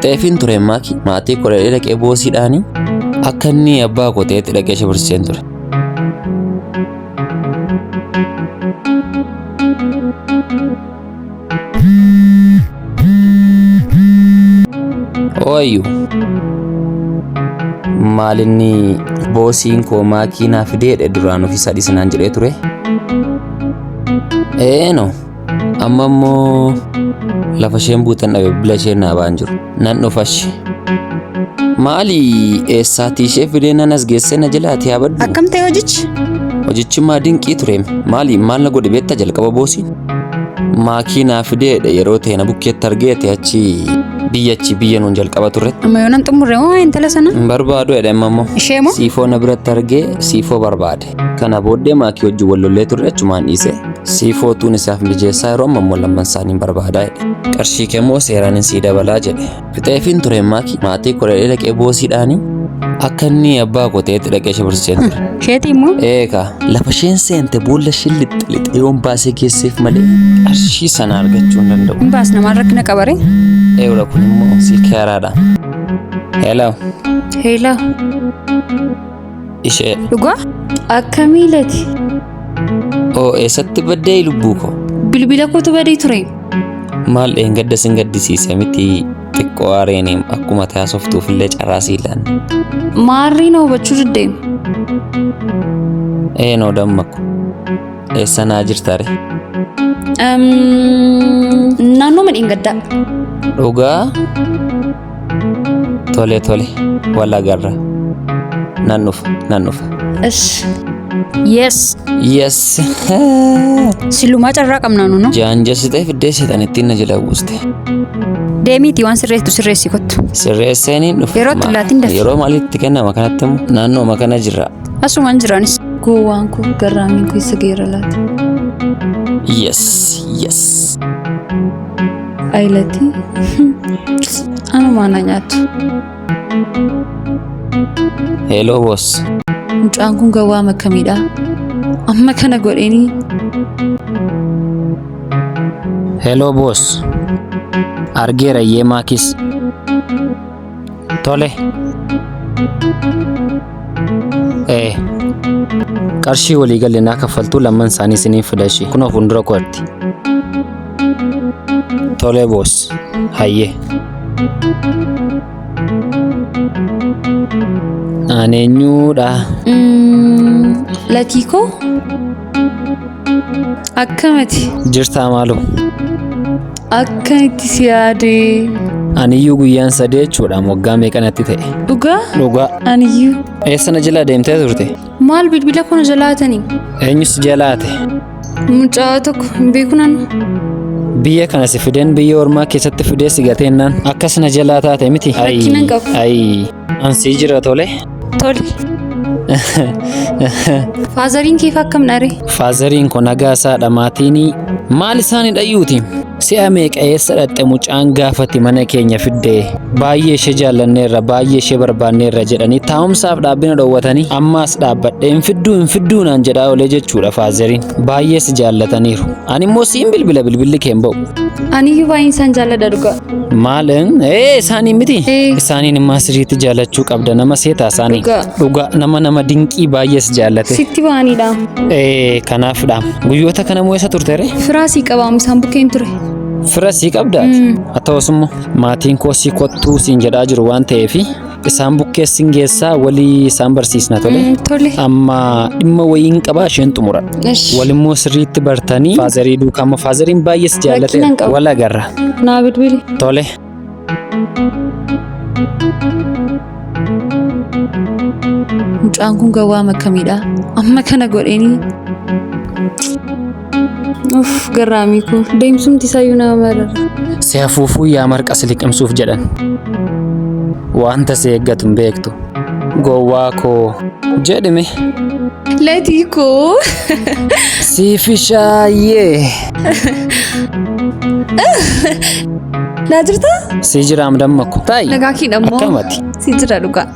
Fixeefiin ture maaki maatii koo dhaqee boosiidhaani akka inni abbaa koo ta'etti dhaqee ishee barsiiseen ture. Ooyyu. Maal inni boosiin koo maakii naa fidee jedhe duraan ofiisaa dhiisinaan jedhee ture. Eeno amma immoo lafa isheen buutan dhabe bilbila isheen naa ba'an jiru. Nan dhufashi. Maali eessaatii ishee fidee nan as geessee na jalaati haa baddu. Akkam ta'e hojichi? Hojichi maa dinqii ture. Maali maal na godhe beektaa jalqaba boosiin? Maakii naa fideedha yeroo ta'e na bukkeetti argeete achi biyya achi biyya nuun jalqaba turretti. Amma yoo nan xumurre moo intala sana? Hin barbaadu jedhe amma immoo. Ishee moo? Siifoo na biratti argee siifoo barbaade. Kana booddee maakii wajjin wal lollee turre achumaan dhiise. Siifoo tuun isaaf mijeessaa yeroo amma immoo lamman isaanii barbaadaa jedhe. Qarshii kee immoo seeraan hin sii dabalaa jedhe. Fixeefiin ture maakii maatii koo dhaqee boosiidhaani akka inni abbaa koo ta'etti dhaqee ishee barsiiseen ture. Isheetii immoo? Eegaa lafa isheen seente boolla isheen lixxe lixxe yoon baasee geesseef malee qarshii sana argachuu hin danda'u. Hin baasna maal rakkina qabare? Eewra kun immoo silkii haaraadha. Hello. Heelaa, Ishee. Dhugaa? akkamii lati? Oo eessatti baddee lubbuu koo? Bilbila kootu badee ture. Maal dheengadda sin gaddisiise miti xiqqoo areeniin akkuma taasoftuuf illee carraa sii laanne. Maarrii na hubachuu diddee. Eenoo dammaku. Eessa naa jirta re? Naannoo madheengaddaa. Dhugaa? Tole tole wal agarra. Nan dhufa nan dhufa. Ish. Yes. Yes. Silumaa carraa qabnaa nuno. Jaanjessitee fiddee seetan ittiin na jala buuste. Deemiitii waan sirreessitu sirreessi kottu. Sirreesseen dhufe. Yeroo itti laatiin dafi. Yeroo maalitti kennama kanatti immoo naannooma kana jirra. Asumaan jiraanis. Gowwaan koo garraamiin koo isa geera laata. Yes yes. Ayilati. Anumaa na nyaatu. Hello boss. Mucaan kun gowwaa akkamiidha? Amma kana godheenii. Hello boss. Argeera iyyee maakis. Tole. Ee. Qarshii walii galle naa kaffaltuu lamman isaanii isiniif fida ishee. Kunoo fuuldura kootti. Tole boss. Hayyee. Ani eenyuudha? Latii koo? Akkamati? Jirtaa maaloo? Akkamitti si yaadee? Aniyyuu guyyaan sadii jechuudha waggaa meeqanatti ta'e. Dhugaa? Dhugaa. Aniyyuu. Eessa na jala deemtee turte? Maal bilbila koo na jalaatanii? Eenyus jalaate? Mucaa tokko hin beeku nanu. Biyya kana si fideen biyya ormaa keessatti fidee si gateennaan akkas na jalaa taate miti. Rakkina hin qabu. Ayi. Ansii jira tole. Tole. Faazariin keef akkam dharee? Faazariin kun nagaa isaadha maatiin maal isaanii dhayyuuti? Si'a meeqa eessa dhaqxe mucaan gaafati mana keenya fidde baay'ee ishee jaallanneerra baay'ee ishee barbaanneerra jedhanii taa'umsaaf dhaabbina dhoowwatanii ammaas dhaabbadhe hin fidduu hin fidduu naan jedhaa olee jechuudha faazariin baay'ee si jaallataniiru. Ani immoo siin bilbila bilbilli kee hin ba'u. Aniyyuu baay'een isaan jaalladha dhugaa. Maal ee isaanii miti Ee. isaaniin immoo sirriitti jaallachuu qabda nama seetaa isaanii Dhugaa. dhugaa nama nama dinqii baay'ees jaallate. Sitti ba'aniidha. Ee kanaafidha guyyoota kana moo eessa turte ree? Firaasii qabaam isaan bukkeen ture. Fira sii qabdaati. Haa ta'us immoo maatiin koo sii kottuu siin jedhaa jiru waan ta'eef isaan bukkeessin geessaa walii isaan barsiisna tole. Tole. Amma dhimma wayiin qabaa isheen xumura. Ish. Walimmoo sirriitti bartanii faazarii duukaa amma faazariin baay'ees Rakkina hin jaallate qabu. wal agarra. Naa bilbili. Tole. Mucaan kun gowwaa akkamiidha? Amma kana godheenii. Uff garraamii koo deemsumti isaayyuu nama marara. Si hafuufuu yaa marqa si liqimsuuf jedhan. Wanta si eeggatu hin beektu. Gowwaa koo jedhime. Latii koo. Siif ishaayyee. Naa jirtaa? Si jiraam damma ko. Taayi. Nagaa kee dhammoo. Akkamati? Si jira dhugaa.